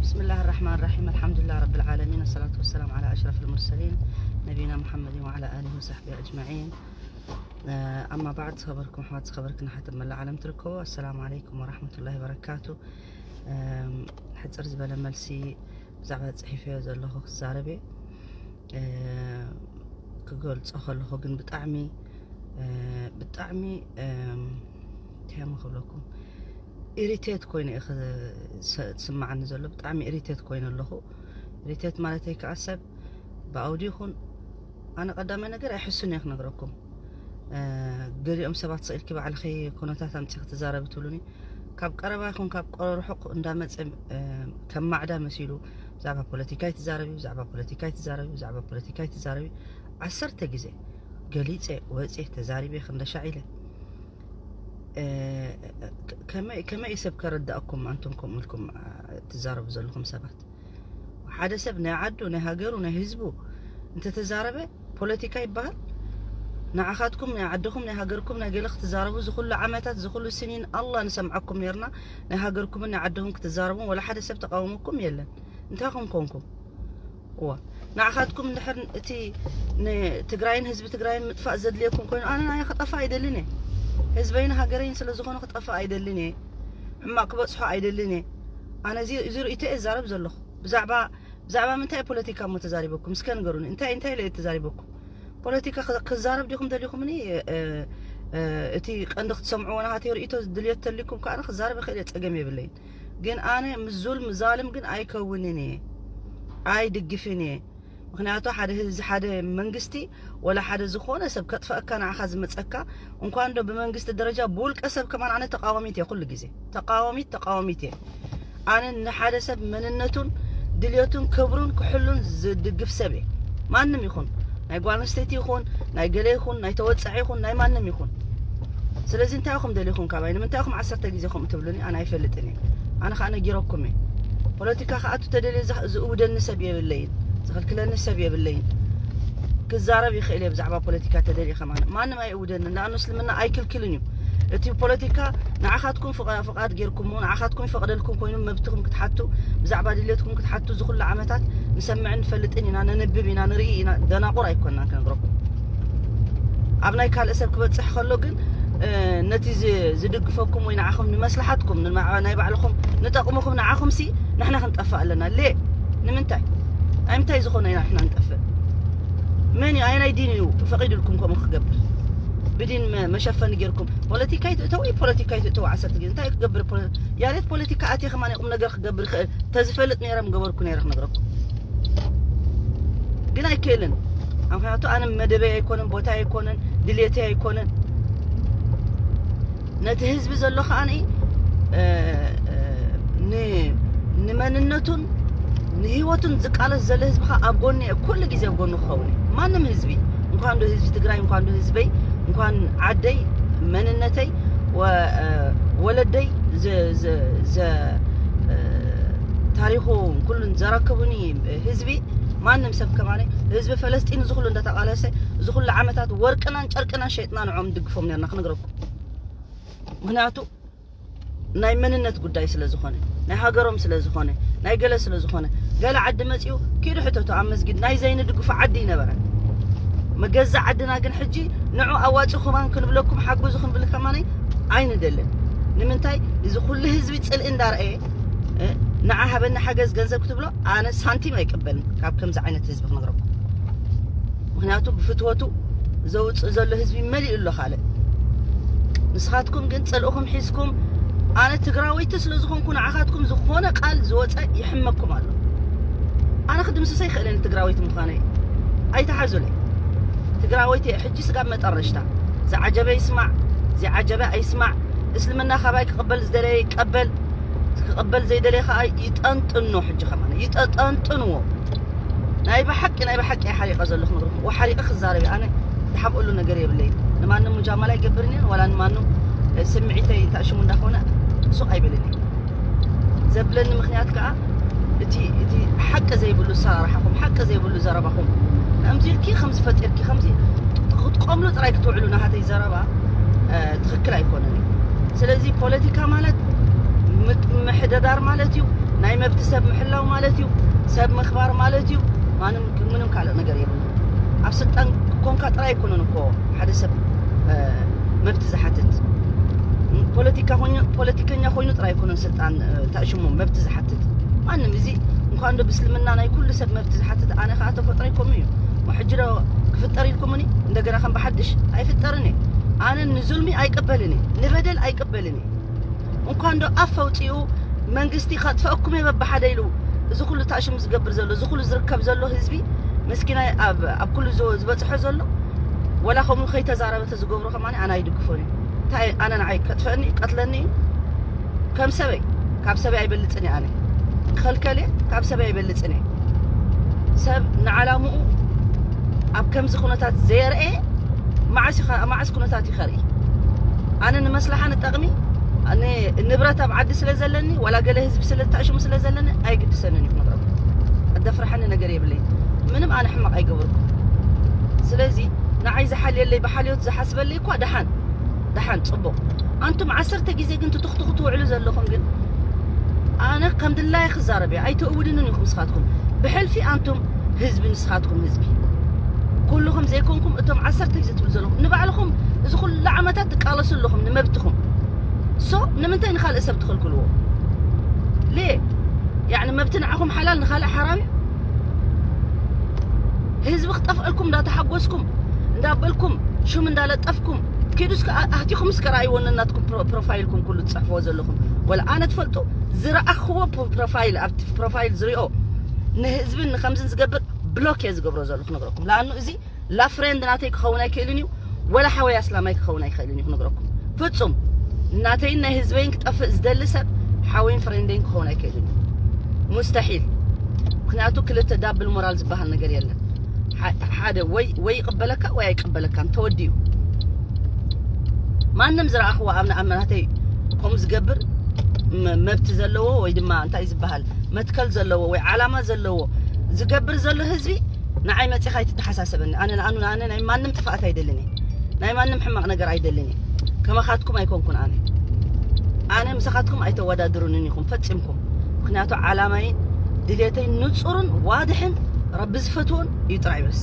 بسم الله الرحمن الرحيم. الحمد لله رب العالمين، والصلاة والسلام على أشرف المرسلين نبينا محمد وعلى آله وصحبه أجمعين. أما بعد، ዝኸበርኩም ኣሕዋት፣ ዝኸበርክን ኣሕዋት ኣብ መላእ ዓለም ትርከቡ፣ ኣሰላሙ ዓለይኩም ወራሕመቱላሂ ወበረካቱ። ሕፅር ዝበለ መልሲ ብዛዕባ ፅሒፈዮ ዘለኹ ክዛረብ እየ። ክገልፆ ከለኹ ግን ብጣዕሚ ብጣዕሚ እንታይ ክብለኩም፣ ኢሪቴት ኮይነ እየ ዝስማዓኒ ዘሎ። ብጣዕሚ ኢሪቴት ኮይነ ኣለኹ። ኢሪቴት ማለተይ ከዓ ሰብ ብኣውዲ ይኹን፣ ኣነ ቀዳማይ ነገር ኣይሕሱን እየ ክነግረኩም። ገሊኦም ሰባት ስኢልኪ ባዕልኺ ኩነታት ኣምፂ ክትዛረቢ ትብሉኒ። ካብ ቀረባ ይኹን ካብ ርሑቕ እንዳመፀ ከም ማዕዳ መሲሉ ብዛዕባ ፖለቲካ ይትዛረቢ፣ ብዛዕባ ፖለቲካ ይትዛረቢ፣ ብዛዕባ ፖለቲካ ይትዛረቢ። ዓሰርተ ግዜ ገሊፀ ወፂ ተዛሪበ ክንደሻዕ ኢለ። ከመይ ሰብ ከረዳእኩም ኣንቱም ከምኡ ኢልኩም ትዛረቡ ዘለኹም ሰባት? ሓደ ሰብ ናይ ዓዱ፣ ናይ ሃገሩ፣ ናይ ህዝቡ እንተተዛረበ ፖለቲካ ይበሃል? ንዓኻትኩም ናይ ዓድኹም፣ ናይ ሃገርኩም፣ ናይ ገለ ክትዛረቡ ዝኹሉ ዓመታት፣ ዝኹሉ ስኒን ኣላ ንሰምዓኩም ነርና። ናይ ሃገርኩምን ናይ ዓድኹም ክትዛረቡን ወላ ሓደ ሰብ ተቃወመኩም የለን። እንታይ ኹም ኮንኩም? እዋ ንዓኻትኩም እንድሕር እቲ ንትግራይን ህዝቢ ትግራይን ምጥፋእ ዘድልየኩም ኮይኑ፣ ኣነ ናይ ክጠፋ ኣይደልን እየ። ህዝበይን ሃገረይን ስለ ዝኾነ ክጠፋ ኣይደልን እየ። ሕማቅ ክበፅሖ ኣይደልን እየ። ኣነ እዚ ርእይቶ እየ ዛረብ ዘለኹ። ብዛዕባ ብዛዕባ ምንታይ ፖለቲካ እሞ ተዛሪበኩም? እስከ ንገሩኒ። እንታይ እንታይ ኢለ ተዛሪበኩም? ፖለቲካ ክዛረብ ዲኹም ደሊኹምኒ? እቲ ቀንዲ ክትሰምዕዎ ናሃተይ ርእይቶ ድልየት ተልኩም ከኣ ክዛረብ ይኽእል እየ፣ ጸገም የብለይን። ግን ኣነ ምስ ዙልም ዛልም ግን ኣይከውንን እየ፣ ኣይድግፍን እየ። ምኽንያቱ ሓደ ህዝቢ፣ ሓደ መንግስቲ ወላ ሓደ ዝኾነ ሰብ ከጥፈእካ ንዓኻ ዝመጸካ እንኳን ዶ ብመንግስቲ ደረጃ ብውልቀ ሰብ ከማን ኣነ ተቃዋሚት እየ፣ ኩሉ ግዜ ተቃዋሚት ተቃዋሚት እየ። ኣነ ንሓደ ሰብ መንነቱን ድልየቱን ክብሩን ክሕሉን ዝድግፍ ሰብ እየ። ማንም ይኹን ናይ ጓል ኣንስተይቲ ይኹን ናይ ገለ ይኹን ናይ ተወጻዒ ይኹን ናይ ማንም ይኹን። ስለዚ እንታይ ኢኹም ደሊኹም ካባይ? ንምንታይ ኢኹም ዓሰርተ ግዜ ከምኡ ትብሉኒ? ኣነ ኣይፈልጥን እየ። ኣነ ከዓ ነጊረኩም እየ። ፖለቲካ ክኣቱ ተደልየ ዝውደኒ ሰብ የብለይን፣ ዝኽልክለኒ ሰብ የብለይን። ክዛረብ ይኽእል እየ ብዛዕባ ፖለቲካ ተደልየ ከማን። ማንም ኣይእውደኒ። ንኣኑ እስልምና ኣይክልክልን እዩ። እቲ ፖለቲካ ንዓኻትኩም ፍቓ-፣ ፍቓድ ጌርኩሞ፣ ንዓኻትኩም ይፈቕደልኩም ኮይኑ መብትኹም ክትሓቱ፣ ብዛዕባ ድሌትኩም ክትሓቱ ዝኹሉ ዓመታት ንሰምዕን ንፈልጥን ኢና፣ ነንብብ ኢና፣ ንርኢ ኢና። ደናቑር ኣይኮንናን ክነግረኩም። ኣብ ናይ ካልእ ሰብ ክበጽሕ ከሎ ግን፣ እ፣ ነቲ ዝ-፣ ዝድግፈኩም ወይ ንዓኹም ንመስላሓትኩም፣ ንማ-፣ ናይ ባዕልኹም ንጠቕምኹም ንዓኹም ሲ ንሕና ክንጠፍእ ኣለና። ሌ፣ ንምንታይ? ኣይ ምንታይ ዝኾነ ኢና ንሕና ንጠፍእ? መን እዩ? ኣየናይ ዲን እዩ ፈቒዱልኩም ከምኡ ክገብር? ብዲን መ-፣ መሸፈኒ ጌርኩም ፖለቲካ ይትእተው፣ ፖለቲካ ይትእተው። ዓሰርተ ግዜ እንታይ ክገብር ፖለ-፣ ያሬት ፖለቲካ ኣትየ ከማን ቁም ነገር ክገብር ይኽእል? ተዝፈልጥ ነይረ ምገበርኩ ነይረ ክነግረኩም። ግን ኣይክእልን። ምኽንያቱ ኣነ መደበይ ኣይኮነን፣ ቦታይ ኣይኮነን፣ ድሌተይ ኣይኮነን። ነቲ ህዝቢ ዘሎ ከኣ ን-፣ እ፣ እ፣ ን-፣ ንመንነቱን ንህይወቱን ዝቃለስ ዘሎ ህዝቢ ከኣ ኣብ ጎኒ እየ፣ ኩሉ ግዜ ኣብ ጎኑ ክኸውን እየ። ማንም ህዝቢ፣ እንኳን ዶ ህዝቢ ትግራይ፣ እንኳን ዶ ህዝበይ፣ እንኳን ዓደይ፣ መንነተይ፣ ወ-፣ እ፣ ወለደይ፣ ዘ-፣ ዘ-፣ ዘ-፣ እ፣ ታሪኹ ኩሉን ዘረክቡኒ ህዝቢ፣ ማንም ሰብ ከማነ ህዝቢ ፈለስጢን እዚ ኩሉ እንዳተቃለሰ፣ እዚ ኩሉ ዓመታት ወርቅናን ጨርቅናን ሸይጥና ንዖም ንድግፎም ነርና ክነግረኩም። ምኽንያቱ ናይ መንነት ጉዳይ ስለ ዝኾነ፣ ናይ ሃገሮም ስለ ዝኾነ፣ ናይ ገለ ስለ ዝኾነ፣ ገለ ዓዲ መጺኡ ኪዱ ሕተቱ ኣብ መስጊድ ናይ ዘይንድግፎ ዓዲ ይነበረ። መገዛ ዓድና ግን ሕጂ ንዑ ኣዋጺ ከማን ክንብለኩም ሓግዙ ክንብል ከማነይ ኣይንደልን። ንምንታይ? እዚ ኩሉ ህዝቢ ጽልኢ እንዳረኣየ፣ እ፣ ንዓ ሃበኒ ሓገዝ ገንዘብ ክትብሎ ኣነ ሳንቲም ኣይቅበልን ካብ ከምዚ ዓይነት ህዝቢ ክነግረኩም። ምኽንያቱ ብፍትወቱ ዘውፅእ ዘሎ ህዝቢ መሊኡ ኣሎ ካልእ። ንስኻትኩም ግን ጽልእኹም ሒዝኩም፣ ኣነ ትግራወይቲ ስለ ዝኾንኩ ንዓኻትኩም ዝኾነ ቃል ዝወፀ ይሕመኩም ኣሎ። ኣነ ክድምስሰ ይኽእልን ትግራወይቲ ምዃነይ ኣይተሓዙለይ። ትግራወይቲ እየ ሕጂ ስጋብ መጠረሽታ። ዝዓጀበ ይስማዕ፣ ዘይዓጀበ ኣይስማዕ። እስልምና ካባይ ክቕበል ዝደለየ ይቀበል፣ ክቕበል ዘይደለየ ከዓ ይጠንጥኖ። ሕጂ ከማን ይጠጠንጥንዎ። ናይ ብሓቂ፣ ናይ ብሓቂ እየ ሓሪቐ ዘለኹ ንግርኩም። ወሓሪቐ ክዛረብ እየ። ኣነ ዝሓብኣሉ ነገር የብለይን። ንማንም ሙጃመላ ኣይገብርን እየ፣ ዋላ ንማንም ስምዒተይ እንታይ ሽሙ እንዳኾነ ሱቕ ኣይብልን እየ። ዘብለኒ ምኽንያት ከዓ እቲ፣ እቲ ሓቂ ዘይብሉ ኣሰራርሓኹም፣ ሓቂ ዘይብሉ ዘረባኹም፣ ከምዚ ኢልኪ፣ ከምዚ ፈጢርኪ፣ ከምዚ ክትቆምሉ ጥራይ ክትውዕሉ ናሃተይ ዘረባ፣ እ፣ ትኽክል ኣይኮነን እዩ። ስለዚ ፖለቲካ ማለት ምት-፣ ምሕደዳር ማለት እዩ። ናይ መብት ሰብ ምሕላው ማለት እዩ። ሰብ ምኽባር ማለት እዩ። ማንም ምንም ካልእ ነገር የብሉ። ኣብ ስልጣን ኮንካ ጥራይ ኣይኮነን እኮ ሓደ ሰብ መብት ዝሓትት። ፖለቲካ ኮይኑ ፖለቲከኛ ኮይኑ ጥራይ ኣይኮነን ስልጣን ተኣሽሙ መብት ዝሓትት። ማንም እዚ እንኳን ዶ ብስልምና ናይ ኩሉ ሰብ መብት ዝሓትት ኣነ ከዓ ተፈጥሮ ይኮኑ እዩ። ሕጂ ዶ ክፍጠር ኢልኩምኒ እንደገና ከም ብሓድሽ ኣይፍጠርን እየ። ኣነ ንዙልሚ ኣይቅበልን እየ፣ ንበደል ኣይቅበልን እየ። እንኳን ዶ ኣፍ ኣውፂኡ መንግስቲ ከጥፈአኩም እየ በብሓደ ኢሉ እዚ ኩሉ ታሽሙ ዝገብር ዘሎ እዚ ኩሉ ዝርከብ ዘሎ ህዝቢ መስኪናይ ኣብ ኣብ ኩሉ ዝ- ዝበፅሖ ዘሎ ወላ ከምኡ ከይተዛረበ ተዝገብሮ ከማኒ ኣነ ኣይድግፎን እዩ። እንታይ ኣነ ንዓይ ከጥፈአኒ ቀትለኒ እዩ። ከም ሰበይ ካብ ሰበይ ኣይበልፅን እየ ኣነ። ከልከል እየ ካብ ሰበይ ኣይበልፅን እየ። ሰብ ንዓላምኡ ኣብ ከምዚ ኩነታት ዘየርኤ መዓስ ይኸ- መዓስ ኩነታት ይኸርኢ። ኣነ ንመስላሓ ንጠቕሚ ንብረት ኣብ ዓዲ ስለ ዘለኒ ዋላ ገለ ህዝቢ ስለ ተኣሽሙ ስለ ዘለኒ ኣይግድሰንን እዩ ክነግረኩም። ኣደፍርሓኒ ነገር የብለይ። ምንም ኣነ ሕማቕ ኣይገበርኩም። ስለዚ ንዓይ ዝሓልየለይ ብሓልዮት ዝሓስበለይ እኳ ደሓን ደሓን ፅቡቕ። ኣንቱም ዓሰርተ ግዜ ግን ትትኽትኹ ትውዕሉ ዘለኹም ግን ኣነ ከም ድላይ ክዛረብ እየ። ኣይተእውድንን ኢኹም ንስኻትኩም ብሕልፊ ኣንቱም ህዝቢ ንስኻትኩም ህዝቢ ኩልኹም ዘይኮንኩም እቶም ዓሰርተ ግዜ ትብሉ ዘለኹም ንባዕልኹም እዚ ኩሉ ዓመታት ትቃለሱ ኣለኹም ንመብትኹም። ሶ ንምንታይ ንኻልእ ሰብ ትኽልክልዎ? ሌ ያዕኒ መብቲ ንዓኹም ሓላል ንኻልእ ሓራም እዩ። ህዝቢ ክጠፍአልኩም እንዳተሓጎስኩም እንዳበልኩም ሹም እንዳለጠፍኩም ኪዱ እስከ ኣህቲኹም እስከ ረኣይዎ ነናትኩም ፕሮፋይልኩም ኩሉ ትፅሕፍዎ ዘለኹም ወላ ኣነ ትፈልጡ ዝረኣኽዎ ፕሮፋይል ኣብቲ ፕሮፋይል ዝሪኦ ንህዝብን ንከምዝን ዝገብር ብሎክ እየ ዝገብሮ ዘለኹ ክነግረኩም ለኣኑ እዚ ላ ፍሬንድ ናተይ ክኸውን ኣይክእልን እዩ ወላ ሓወይ ኣስላማይ ክኸውን ኣይክእልን እዩ ክነግረኩም ፍፁም ናተይን ናይ ህዝበይን ክጠፍእ ዝደሊ ሰብ ሓወይን ፍሬንደይን ክኸውን ኣይክእልን እዩ ሙስተሒል ምክንያቱ ክልተ ዳብል ሞራል ዝበሃል ነገር የለን ሓደ ወይ ወይ ይቅበለካ ወይ ኣይቀበለካን ተወዲኡ ማንም ዝረኣኽዎ ኣብ ንኣመናተይ ከምኡ ዝገብር መብቲ ዘለዎ ወይ ድማ እንታይ ዝበሃል መትከል ዘለዎ ወይ ዓላማ ዘለዎ ዝገብር ዘሎ ህዝቢ ንዓይ መፂኻ ኣይትተሓሳሰበኒ ኣነ ንኣኑ ኣነ ናይ ማንም ጥፍኣት ኣይደልን ናይ ማንም ሕማቕ ነገር ኣይደልን ከመኻትኩም ኣይኮንኩን ኣነ ኣነ ምሳኻትኩም ኣይተወዳድሩንን ኢኹም ፈፂምኩም ምክንያቱ ዓላማይን ድሌተይ ንፁርን ዋድሕን ረቢ ዝፈትዎን እዩ ጥራይ በስ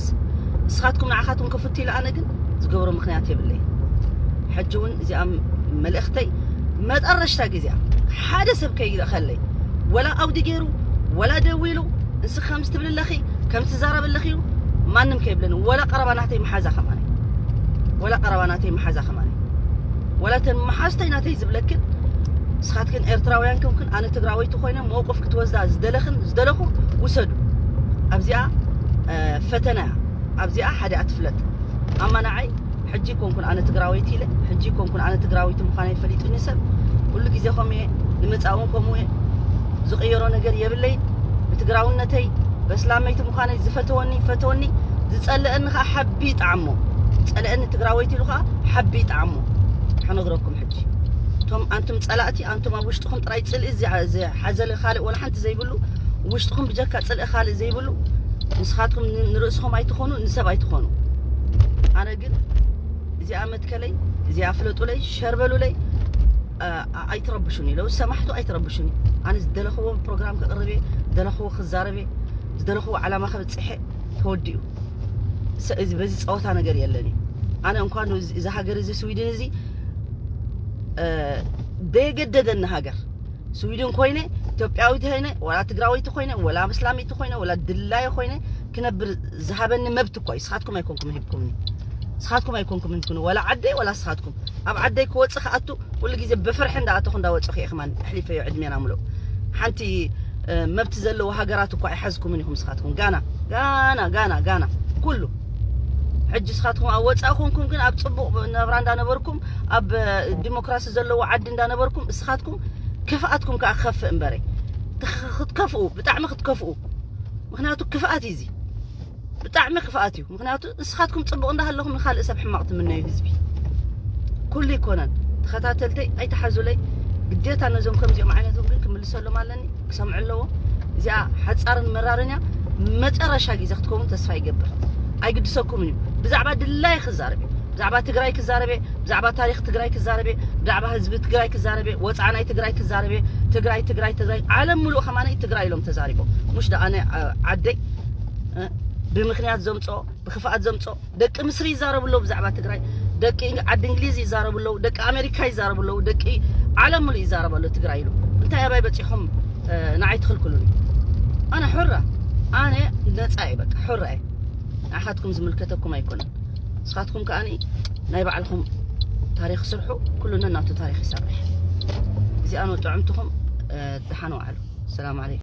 ንስኻትኩም ንዓኻትኩም ከፍቱ ኢለ ኣነ ግን ዝገብሮ ምክንያት የብለይ ሕጂ እውን እዚኣ መልእኽተይ መጠረሽታ ግዜያ ሓደ ሰብ ከይልእኸለይ ወላ ኣውዲ ገይሩ ወላ ደዊሉ ንስኻ ከምዚ ትብል ኣለኺ ከም ትዛረብ ኣለኺ ማንም ከይብለኒ ወላ ቀረባ ናተይ መሓዛ ከማኒ ወላ ቀረባ ናተይ መሓዛ ከማኒ ወላ ተን መሓዝተይ ናተይ ዝብለክን ንስኻትክን ኤርትራውያን ከምክን ኣነ ትግራወይቲ ኮይነ መውቅፍ ክትወስዳ ዝደለኽን ዝደለኹ ውሰዱ ኣብዚኣ ፈተና እያ ኣብዚኣ ሓዲኣ ትፍለጥ ኣማ ንዓይ ሕጂ ኮንኩን ኣነ ትግራወይቲ ኢለ ሕጂ ኮንኩን ኣነ ትግራወይቲ ምዃነይ ፈሊጡኒ ሰብ ኩሉ ግዜ ከምኡ እየ ንምፃእ እውን ከምኡ እየ ዝቕየሮ ነገር የብለይን ብትግራውነተይ በስላመይቲ ምዃነይ ዝፈተወኒ ፈተወኒ ዝፀልአኒ ከዓ ሓቢ ይጥዓሞ ዝፀልአኒ ትግራወይቲ ኢሉ ከዓ ሓቢ ይጥዓሞ ክነግረኩም ሕጂ እቶም ኣንቱም ፀላእቲ ኣንቱም ኣብ ውሽጥኹም ጥራይ ፅልኢ ዝሓዘለ ካልእ ወላ ሓንቲ ዘይብሉ ውሽጥኹም ብጀካ ፅልኢ ካልእ ዘይብሉ ንስኻትኩም ንርእስኹም ኣይትኾኑ ንሰብ ኣይትኾኑ ኣነ ግን እዚኣ መትከለይ እዚኣ ፍለጡለይ ሸርበሉለይ ኣይትረብሹኒ ለው ዝሰማሕቱ ኣይትረብሹኒ ኣነ ዝደለኽዎ ፕሮግራም ከቕርብ እየ ዝደለኽዎ ክዛረብ እየ ዝደለኽዎ ዓላማ ከብፅሐ ተወዲኡ በዚ ፀወታ ነገር የለን እዩ ኣነ እንኳን እዚ ሃገር እዚ ስዊድን እዚ ደየገደደኒ ሃገር ስዊድን ኮይነ ኢትዮጵያዊት ኮይነ ወላ ትግራወይቲ ኮይነ ወላ ምስላሚቲ ኮይነ ወላ ድላየ ኮይነ ክነብር ዝሃበኒ መብት እኮ እዩ ስኻትኩም ኣይኮንኩም ሂብኩምኒ ስኻትኩም ኣይኮንኩም ሂብኩኒ ወላ ዓደይ ወላ ስኻትኩም ኣብ ዓደይ ክወፅእ ክኣቱ ኩሉ ግዜ ብፍርሒ እንዳኣተኹ እንዳወፅኹ እየ ከማን ኣሕሊፈዮ ዕድሜና ምሉእ ሓንቲ መብት ዘለዎ ሃገራት እኳ ኣይሓዝኩምን ኢኹም ስኻትኩም ጋና ጋና ጋና ጋና ኩሉ ሕጂ ስኻትኩም ኣብ ወፃኢ ኮንኩም ግን ኣብ ፅቡቅ ነብራ እንዳነበርኩም ኣብ ዲሞክራሲ ዘለዎ ዓዲ እንዳነበርኩም እስኻትኩም ክፍኣትኩም ከዓ ክኸፍእ እምበረ ክትከፍኡ ብጣዕሚ ክትከፍኡ ምክንያቱ ክፍኣት እዩ እዚ ብጣዕሚ ክፍኣት እዩ ምክንያቱ ንስኻትኩም ፅቡቅ እንዳሃለኹም ንካልእ ሰብ ሕማቅ ትምነዩ ህዝቢ ኩሉ ይኮነን ተኸታተልተይ ኣይተሓዙለይ ግዴታ ነዞም ከምዚኦም ዓይነቶም ግን ክምልሰሎም ኣለኒ ክሰምዑ ኣለዎ እዚኣ ሓፃርን መራርን እያ መጨረሻ ግዜ ክትከውን ተስፋ ይገብር ኣይግድሰኩምን እዩ ብዛዕባ ድላይ ክዛረብ እዩ ብዛዕባ ትግራይ ክዛረበ፣ ብዛዕባ ታሪክ ትግራይ ክዛረበ፣ ብዛዕባ ህዝቢ ትግራይ ክዛረበ፣ ወፃእ ናይ ትግራይ ክዛረበ። ትግራይ ትግራይ ትግራይ፣ ዓለም ሙሉእ ከማነ ትግራይ ኢሎም ተዛሪቦም። ሙሽ ዳ ኣነ ዓደይ ብምክንያት ዘምፆ፣ ብክፍኣት ዘምፆ፣ ደቂ ምስሪ ይዛረቡ ኣለዉ ብዛዕባ ትግራይ፣ ደቂ ዓዲ እንግሊዝ ይዛረቡ ኣለዉ፣ ደቂ ኣሜሪካ ይዛረቡ ኣለዉ፣ ደቂ ዓለም ሙሉእ ይዛረቡ ኣለዉ ትግራይ ኢሉ። እንታይ ኣባይ በፂሖም ንዓይ ትኽልክሉኒ? ኣነ ሑራ፣ ኣነ ነፃ እየ፣ በቃ ሑራ እየ። ንዓኻትኩም ዝምልከተኩም ኣይኮነን። ንስኻትኩም ከኣ ናይ ባዕልኹም ታሪኽ ስርሑ፣ ኩሉ ነናቱ ታሪኽ ይሰርሕ። እዚኣ ነው ጥዕምትኹም። ደሓን ዋዕሉ። ሰላም ዓለይኩም።